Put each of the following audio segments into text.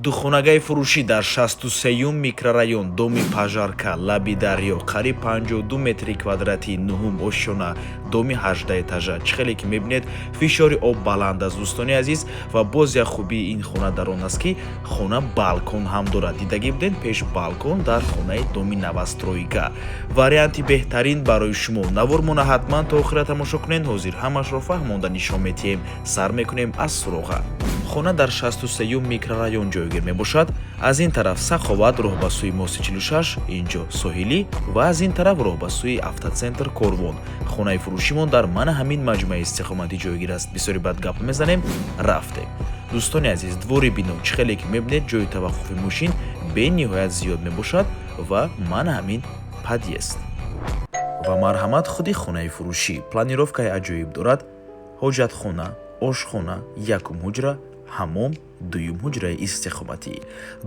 Духонагаи фурӯшӣ дар 63-юм микрорайон, доми Пожарка, лаби дарё, қариб 52 метри квадратӣ, нуҳум ошёна, доми 18 этажа. Чӣ хеле ки мебинед, фишори об баланд аст, дӯстони азиз. Ва боз як хубии ин хона дар он аст, ки хона балкон ҳам дорад. Дидагӣ будед пеш балкон дар хонаи доми новостройка? Варианти беҳтарин барои шумо. Навормона ҳатман то охира тамошо кунед, ҳозир ҳамашро фаҳмонда нишон метиҳем. Сар мекунем аз суроға. Хона дар 63-юм микрорайон ҷойгир мебошад. Аз ин тараф Саховат, роҳ ба сӯи мости 46, инҷо Соҳилӣ, ва аз ин тараф роҳ ба сӯи автоцентр Корвон. Хонаи фурӯшимон дар мана ҳамин маҷмӯаи истиқоматӣ ҷойгир аст. Бисёри бад гап мезанем, рафтем. Дӯстони азиз, двори бино, чӣ хеле ки мебинед, ҷои таваққуфи мошин бениҳоят зиёд мебошад ва мана ҳамин подъезд. Ва марҳамат, худи хонаи фурӯшӣ планировкаи аҷоиб дорад: ҳоҷатхона, ошхона, якум ҳуҷра, ҳаммом, дуюм ҳуҷраи истиқоматӣ.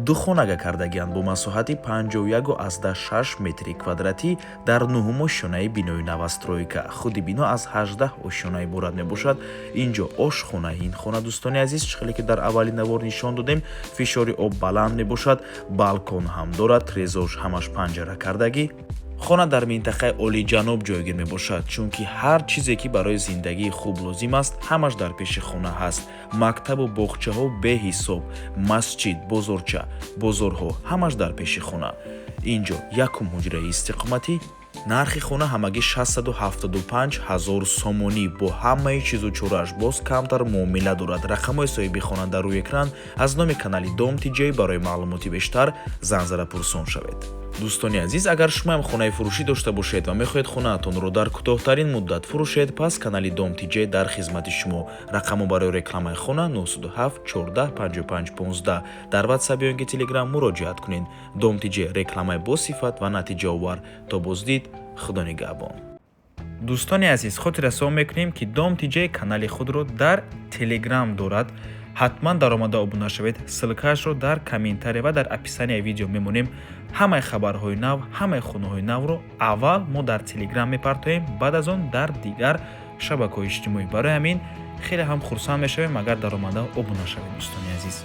Ду хонага кардагианд бо масоҳати 51,6 метри квадратӣ дар нуҳум ошёнаи бинои новостройка. Худи бино аз 18 ошёна иборат мебошад. Инҷо ошхонаи ин хона, дӯстони азиз. Чӣ хеле ки дар аввали навор нишон додем, фишори об баланд мебошад, балкон ҳам дорад, трезош ҳамаш панҷара кардагӣ. Хона дар минтақаи олиҷаноб ҷойгир мебошад, чунки ҳар чизе, ки барои зиндагии хуб лозим аст, ҳамаш дар пеши хона ҳаст: мактабу боғчаҳо беҳисоб, масҷид, бозорча, бозорҳо ҳамаш дар пеши хона. Инҷо якум ҳуҷраи истиқоматӣ. Нархи хона ҳамагӣ 675 ҳазор сомонӣ бо ҳамаи чизу чорааш, боз камтар муомила дорад. Рақамҳои соҳиби хона дар рӯи экран. Аз номи канали Дом Тиҷей барои маълумоти бештар занг зада пурсон шавед. Дӯстони азиз, агар шумоам хонаи фурӯшӣ дошта бошед ва мехоҳед хонаатонро дар кӯтоҳтарин муддат фурӯшед, пас канали Дом Тиҷей дар хизмати шумо. Рақамҳо барои рекламаи хона 907 14 55 15. Дар Ватсап ё ин ки Телеграм муроҷиат кунед. Дом Тиҷей: рекламаи босифат ва натиҷаовар. То боздид, Худо нигаҳбон. Дӯстони азиз, хотиррасон мекунем, ки Дом Тиҷей канали худро дар Телеграм дорад. Ҳатман даромада обуна шавед. Ссылкаашро дар комментария ва дар описанияи видео мемонем. Ҳамаи хабарҳои нав, ҳамаи хонаҳои навро аввал мо дар Телеграм мепартоем, баъд аз он дар дигар шабакаҳои иҷтимоӣ. Барои ҳамин хеле ҳам хурсанд мешавем, агар даромада обуна шавед, дӯстони азиз.